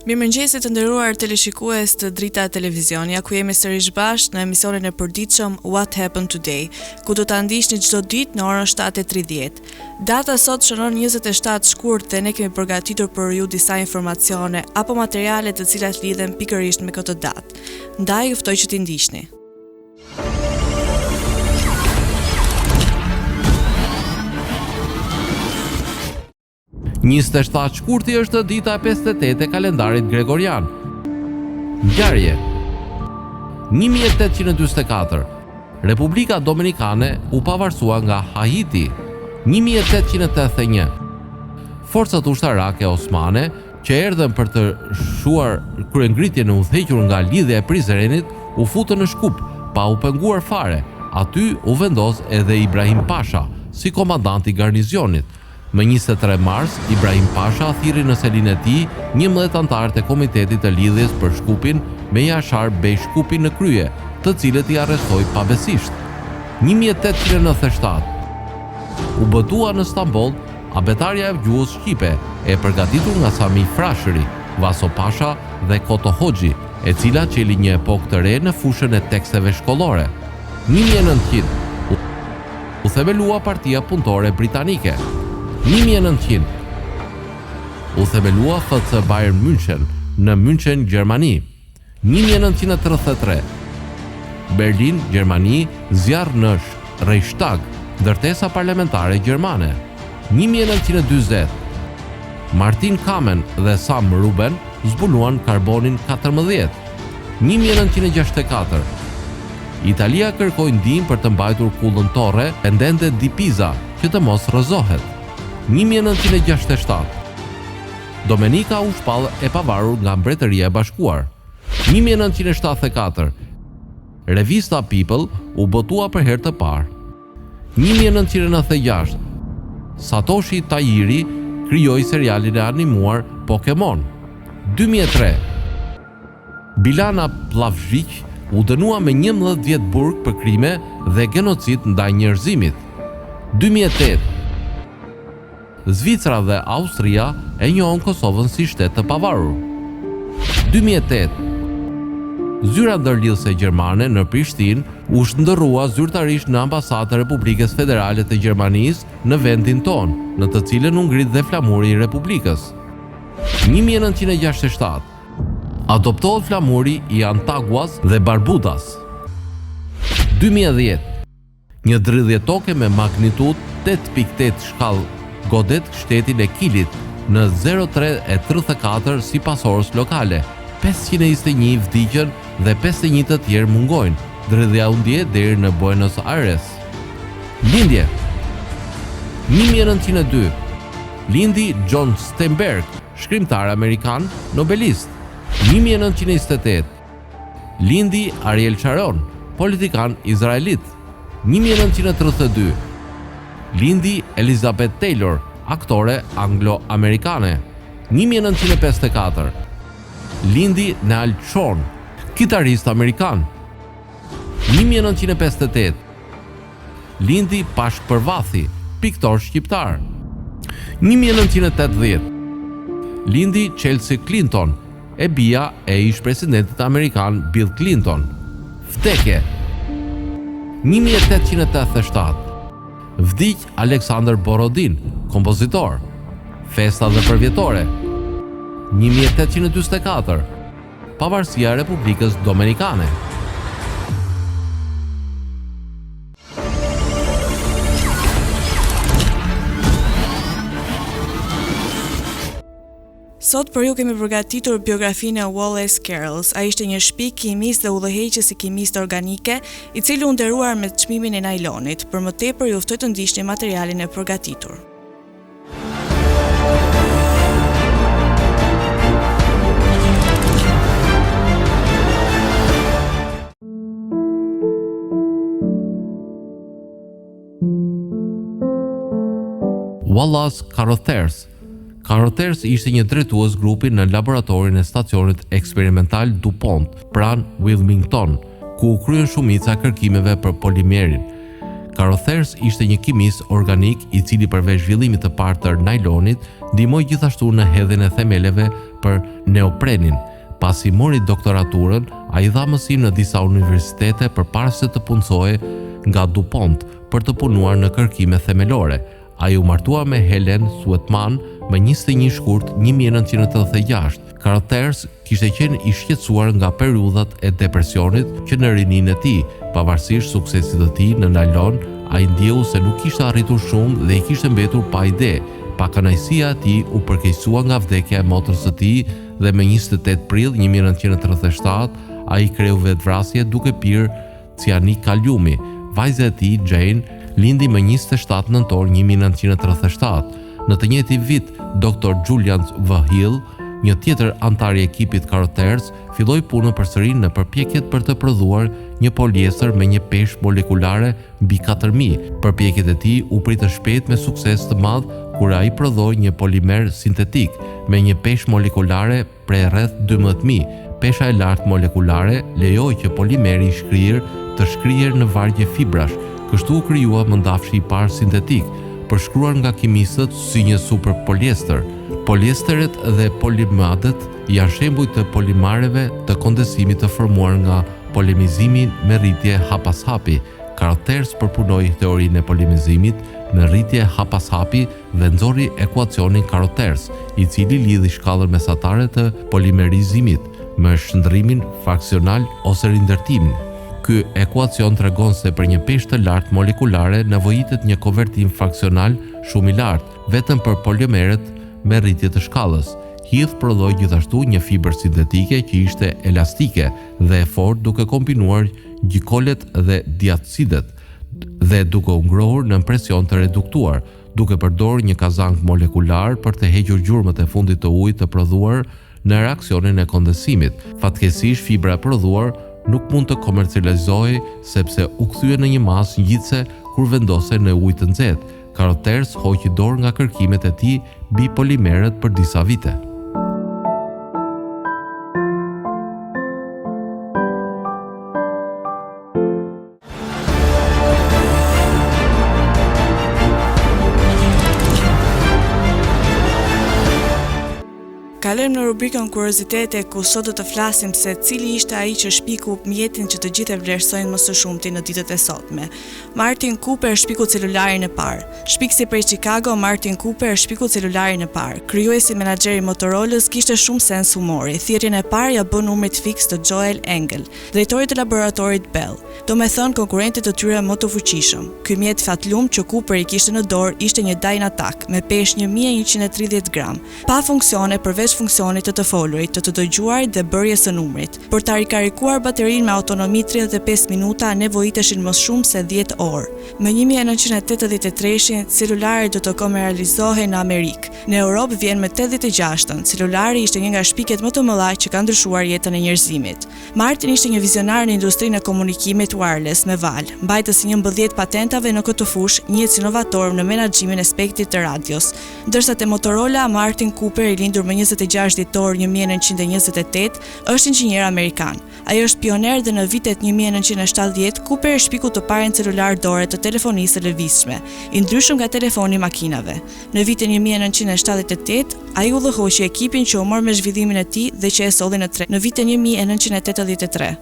Mirëmëngjesi të nderuar teleshikues të Drita Televizion. Ja ku jemi sërish bashkë në emisionin e përditshëm What Happened Today, ku do ta ndiqni çdo ditë në orën 7:30. Data sot shënon 27 shkurt dhe ne kemi përgatitur për ju disa informacione apo materiale të cilat lidhen pikërisht me këtë datë. Ndaj ju ftoj që t'i ndiqni. 27 shkurti është dita e 58 e kalendarit Gregorian. Ngjarje 1844 Republika Dominikane u pavarësua nga Haiti. 1881 Forcat ushtarake osmane që erdhën për të shuar kryengritjen e udhëhequr nga Lidhja e Prizrenit, u futën në Shkup, pa u penguar fare. Aty u vendos edhe Ibrahim Pasha, si komandant i garnizionit. Më 23 mars, Ibrahim Pasha thirri në selinë e tij 11 anëtarët e Komitetit të Lidhjes për Shkupin me Jashar Bej Shkupin në krye, të cilët i arrestoi pabesisht. 1897 U botua në Stamboll Abetarja e gjuhës shqipe, e përgatitur nga Sami Frashëri, Vaso Pasha dhe Koto Hoxhi, e cila çeli një epokë të re në fushën e teksteve shkollore. 1900, U themelua Partia Punëtore Britanike. 1900, U themelua FC Bayern München në München, Gjermani. 1933, Berlin, Gjermani, zjarr në Reichstag, ndërtesa parlamentare gjermane. 1940, Martin Kamen dhe Sam Ruben zbuluan karbonin 14. 1964, Italia kërkoi ndihmë për të mbajtur kullën Torre Pendente di Pisa që të mos rrëzohet. 1967, Dominika u shpall e pavarur nga Mbretëria e Bashkuar. 1974, Revista People u botua për herë të parë. 1996, Satoshi Tajiri krijoi serialin e animuar Pokemon. 2003, Bilana Plavshiq u dënua me 11 vjet burg për krime dhe gjenocid ndaj njerëzimit. 2008, Zvicra dhe Austria e njohën Kosovën si shtet të pavarur. 2008, Zyra ndërlidhëse gjermane në Prishtinë u shndërrua zyrtarisht në Ambasadë të Republikës Federale të Gjermanisë në vendin tonë, në të cilën u ngrit dhe flamuri i Republikës. 1967, Adoptohet flamuri i Antaguas dhe Barbudas. 2010, Një dridhje toke me magnitudë 8.8 shkallë godet shtetin e Kilit në 03:34 sipas orës lokale. 521 vdiqën dhe 51 të tjerë mungojnë. Dridhja u ndje deri në Buenos Aires. Lindje 1902 Lindi John Steinbeck, shkrimtar amerikan, nobelist. 1928 Lindi Ariel Sharon, politikan izraelit. 1932 Lindi Elizabeth Taylor, aktore anglo-amerikane. 1954 Lindi Neal Schon, kitarist amerikan. 1958 Lindi Pashk Përvathi, piktor shqiptar. 1980 Lindi Chelsea Clinton, e bija e ish-presidentit amerikan Bill Clinton. Vdekje 1887 Vdiq Alexander Borodin, kompozitor. Festa dhe përvjetore 1844 Pavarësia e Republikës Dominikane. Sot për ju kemi përgatitur biografinë e Wallace Carothers. Ai ishte një shpik kimist dhe udhëheqës i kimisë organike, i cili u nderuar me çmimin e najlonit. Për më tepër ju ftoj të ndiqni materialin e përgatitur. Wallace Carothers Carothers ishte një drejtues grupi në laboratorin e stacionit eksperimental DuPont pranë Wilmington, ku u kryen shumica e kërkimeve për polimerin. Carothers ishte një kimist organik i cili përveç zhvillimit të parë të najlonit, ndihmoi gjithashtu në hedhjen e themeleve për neoprenin. Pasi mori doktoraturën, ai dha mësim në disa universitete përpara se të punësohej nga DuPont për të punuar në kërkime themelore. Ai u martua me Helen Sweatman më 21 shkurt 1936. Carothers kishte qenë i shqetësuar nga periudhat e depresionit që në rininë e tij. Pavarësisht suksesit të tij në najlon, ai ndjeu se nuk kishte arritur shumë dhe i kishte mbetur pa ide. Pakënaqësia e tij u përkeqësua nga vdekja e motrës së tij dhe më 28 prill 1937 ai kreu vetëvrasje duke pirë cianik kaliumi. Vajza e tij, Jane, lindi më 27 nëntor 1937. Në të njëjtin vit, Dr. Julian V. Hill, një tjetër anëtar i ekipit Carothers, filloi punën përsëri në përpjekjet për të prodhuar një poliester me një peshë molekulare mbi 4000. Përpjekjet e tij u pritën shpejt me sukses të madh kur ai prodhoi një polimer sintetik me një peshë molekulare prej rreth 12.000. Pesha e lartë molekulare lejoi që polimeri i shkrirë të shkrihej në vargje fibrash. Kështu u krijua mëndafshi i parë sintetik, përshkruar nga kimistët si një superpoliester. Poliesteret dhe poliamidet janë shembuj të polimereve të kondensimit të formuar nga polimizimi me rritje hap pas hapi. Carothers përpunoi teorinë e polimizimit me rritje hap pas hapi dhe nxori ekuacionin Carothers, i cili lidhi shkallën mesatare të polimerizimit me shndërrimin fraksional ose rindërtimin. Ky ekuacion tregon se për një peshë të lartë molekulare nevojitet një konvertim fraksional shumë i lartë, vetëm për polimeret me rritje të shkallës. Hill prodhoi gjithashtu një fibër sintetike që ishte elastike dhe e fortë duke kombinuar glikolet dhe diacidet dhe duke u ngrohur nën presion të reduktuar, duke përdorur një kazan molekular për të hequr gjurmët e fundit të ujit të prodhuar në reaksionin e kondensimit. Fatkeqësisht, fibra e prodhuar nuk mund të komercializohej sepse u kthye në një masë ngjitëse kur vendosej në ujë të nxehtë. Carothers hoqi dorë nga kërkimet e tij mbi polimeret për disa vite. Kalojmë në rubrikën Kuriozitete ku sot do të flasim se cili ishte ai që shpiku mjetin që të gjithë e vlerësojnë më së shumti në ditët e sotme. Martin Cooper shpiku celularin e parë. Shpikësi prej Chicago, Martin Cooper shpiku celularin e parë. Krijuesi menaxher i Motorolës kishte shumë sens humori. Thirrjen e parë ia bën numrit fiks të Joel Engel, drejtorit të laboratorit Bell. Domethënë konkurrentit të tyre më të fuqishëm. Ky mjet fatlum që Cooper i kishte në dorë ishte një DynaTAC me peshë 1130 gram, pa funksione përveç funksionit të të folurit, të të dëgjuarit dhe bërjes së numrit. Për ta rikarikuar baterinë me autonomi 35 minuta nevojiteshin më shumë se 10 orë. Më 1983-shin, celulari do të komercializohej në Amerikë. Në Europë vjen më 86-ën. Celulari ishte një nga shpikjet më të mëdha që ka ndryshuar jetën e njerëzimit. Martin ishte një vizionar në industrinë e komunikimit wireless me valë, mbajtës i 11 patentave në këtë fushë, njihet si inovator në menaxhimin e spektrit të radios. Ndërsa te Motorola, Martin Cooper, i lindur më 26 dhjetor 1928, është inxhinier amerikan. Ai është pionier dhe në vitet 1970 Cooper shpiku të parin celular dore të telefonisë së lëvizshme, i ndryshëm nga telefoni i makinave. Në vitin 1978, ai udhëhoqi ekipin që u mor me zhvillimin e tij dhe që e solli në treg në vitin 1983.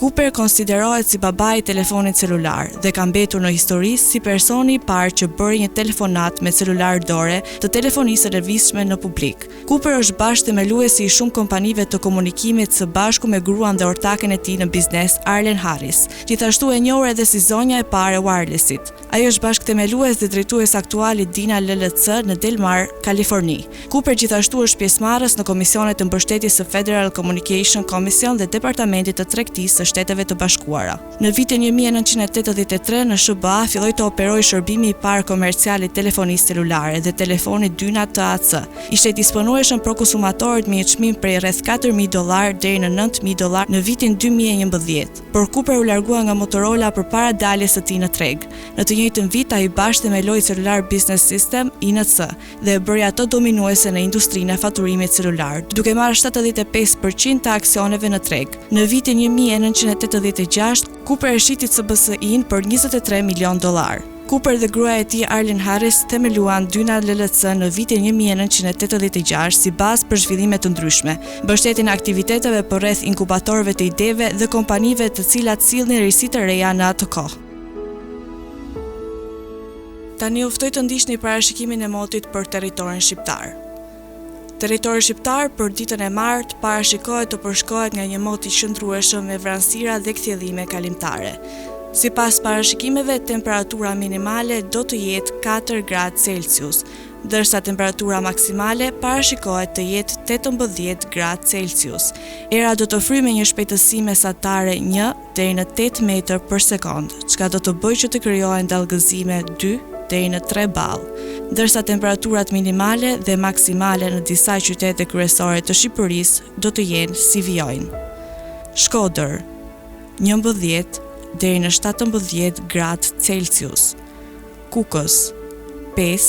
Cooper konsiderohet si babai i telefonit celular dhe ka mbetur në histori si personi i parë që bëri një telefonatë me celular dore të telefonisë së lëvizshme në publik. Cooper është bashkëthemeluesi i shumë kompanive të komunikimit së bashku me gruan dhe ortaken e tij në biznes Arlen Harris, gjithashtu e njohur edhe si zonja e parë e wireless-it. Ai është bashkëthemelues dhe drejtues aktual i Dyna LLC në Del Mar, Kaliforni. Cooper gjithashtu është pjesëmarrës në komisionet e mbështetjes së Federal Communication Commission dhe Departamentit të Tregtisë së Shteteve të Bashkuara. Në vitin 1983 në SHBA filloi të operojë shërbimi i parë komercial i telefonisë celulare dhe telefoni Dyna TAC. Ishte i disponueshëm për konsumatorët me një çmim prej rreth 4000 dollar deri në 9000 dollar në vitin 2011. Por Cooper u largua nga Motorola përpara daljes së tij në treg. Në të njëjtin vit ai bashkëthemeloi Cellular Business System, INC, dhe e bëri atë dominuese në industrinë e faturimit celular, duke marrë 75% të aksioneve në treg. Në vitin 1999. 1986, Cooper e shiti CBS-in për 23 milionë dollarë. Cooper dhe gruaja e tij Arlene Harris themeluan Dyna LLC në vitin 1986 si bazë për zhvillime të ndryshme, mbështetjen e aktiviteteve përreth inkubatorëve të ideve dhe kompanive të cilat sillnin risi të reja në atë kohë. Tani ju ftoj të ndiqni parashikimin e motit për territorin shqiptar. Territori shqiptar për ditën e martë parashikohet të përshkohet nga një mot i qëndrueshëm me vranësira dhe kthjellime kalimtare. Sipas parashikimeve, temperatura minimale do të jetë 4 gradë Celsius, ndërsa temperatura maksimale parashikohet të jetë 18 gradë Celsius. Era do të fryjë me një shpejtësi mesatare 1 deri në 8 metër për sekondë, çka do të bëjë që të krijohen dallgëzime 2 deri në 3 ballë, ndërsa temperaturat minimale dhe maksimale në disa qytete kryesore të Shqipërisë do të jenë si vijojnë. Shkodër, 11 deri në 17 gradë Celsius. Kukës, 5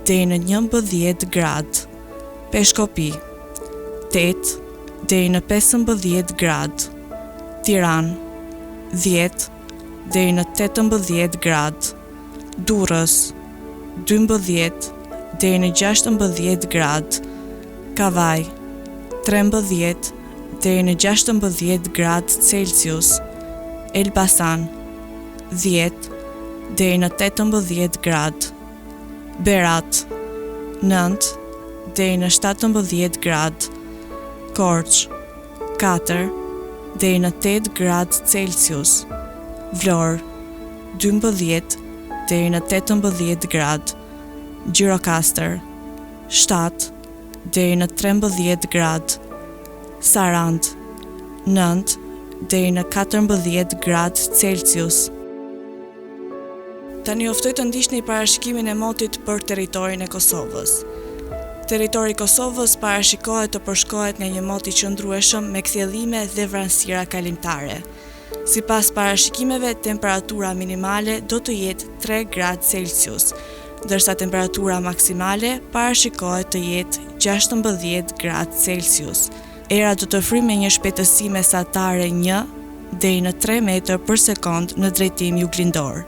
deri në 11 gradë. Peshkopi, 8 deri në 15 gradë. Tiranë, 10 deri në 18 gradë. Durrës, 12 deri në 16 gradë. Kavajë, 13 deri në 16 gradë Celsius. Elbasan, 10 deri në 18 gradë. Berat, 9 deri në 17 gradë. Korçë, 4 deri në 8 gradë Celsius. Vlorë, 12 deri në 18 gradë. Gjirokastër, 7 deri në 13 gradë. Sarandë, 9 deri në 14 gradë Celsius. Tani ju ftoj të ndiqni parashikimin e motit për territorin e Kosovës. Territori i Kosovës parashikohet të përshkohet nga një mot i qëndrueshëm me kthjellime dhe vranësira kalimtare. Sipas parashikimeve, temperatura minimale do të jetë 3 gradë Celsius, ndërsa temperatura maksimale parashikohet të jetë 16 gradë Celsius. Era do të fryjë me një shpejtësi mesatare 1 deri në 3 metër për sekondë në drejtim juglindor,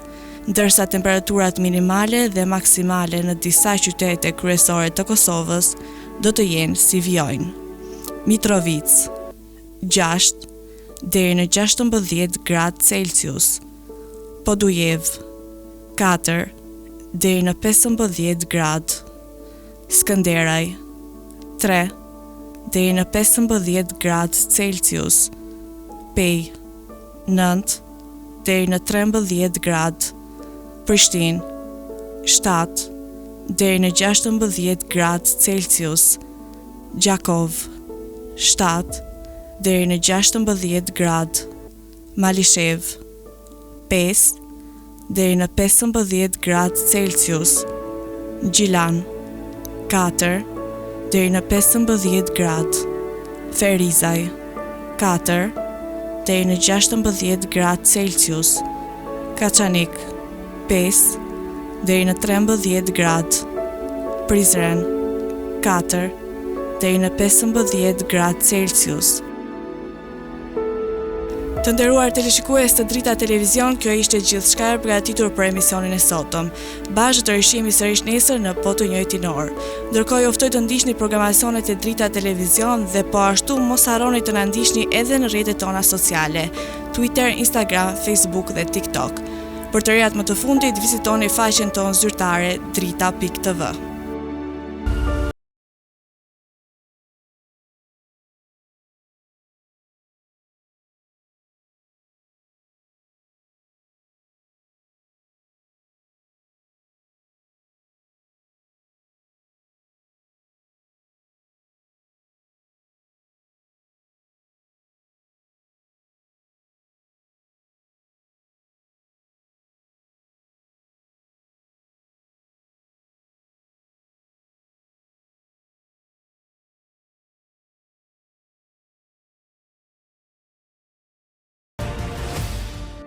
ndërsa temperaturat minimale dhe maksimale në disa qytete kryesore të Kosovës do të jenë si vijojnë. Mitrovicë, 6 deri në 16 gradë Celsius, Podujevë, 4 deri në 15 gradë, Skënderaj, 3 deri në 15 gradë Celsius, Pejë, 9 deri në 13 gradë, Prishtinë, 7 deri në 16 gradë Celsius, Gjakovë, 7 deri në 16 gradë, Malishevë, 5 deri në 15 gradë Celsius, Gjilan, 4 deri në 15 gradë, Ferizaj, 4 deri në 16 gradë Celsius, Kaçanik, 5 deri në 13 gradë, Prizren, 4 deri në 15 gradë Celsius. Të nderuar teleshikues të Drita Televizion, kjo ishte gjithçka e përgatitur për emisionin e sotëm. Bashkë do të rishihemi sërish nesër në po të njëjtin orë. Ndërkohë ju ftoj të ndiqni programacionet e Drita Televizion dhe po ashtu mos harroni të na ndiqni edhe në rrjetet tona sociale, Twitter, Instagram, Facebook dhe TikTok. Për të rejat më të fundit, vizitoni faqen tonë zyrtare drita.tv.